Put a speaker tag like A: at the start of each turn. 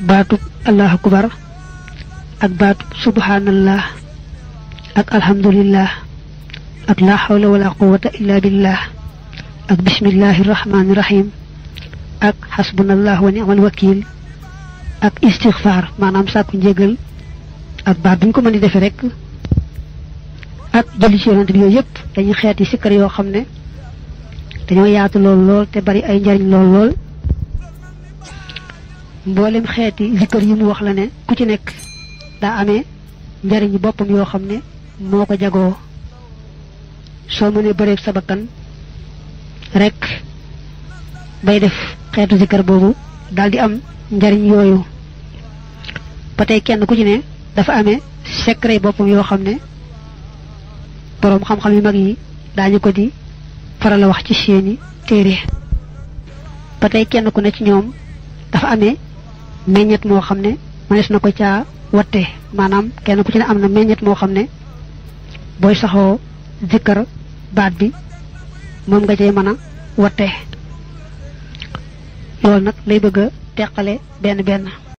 A: baatub allahu akbar ak baatub subhanallah ak alhamdulillah ak la hawla wala quwwata illa billah ak bismillahir rahmanir rahim ak hasbunallahu wa ni'mal wakil ak istighfar manam sakku njégal ak baat buñ ko mëni defé rek ak julli ci yonent bi yoy yépp dañuy xéeti sikkar yo xamné dañoo yaatu lool te bari ay njariñ lool mboolem xeeti zikkar yi mu wax la ne ku ci nekk daa amee njariñu boppam yoo xam ne moo ko jagoo soo mënee bëreeg sa bakkan rek bay def xeetu zikkar boobu daal di am njariñ yooyu ba tey kenn ku ci ne dafa amee secret boppam yoo xam ne boroom xam-xam yu mag yi daañu ko di faral la wax ci seeni téere ba tey kenn ku ne ci ñoom dafa amee meññet moo xam ne mënees na ko caa watte maanaam kenn ku ci ne am na meññet moo xam ne booy saxoo zikkar baat bi moom nga cay mën a watte loolu nag lay bëgg a teqale benn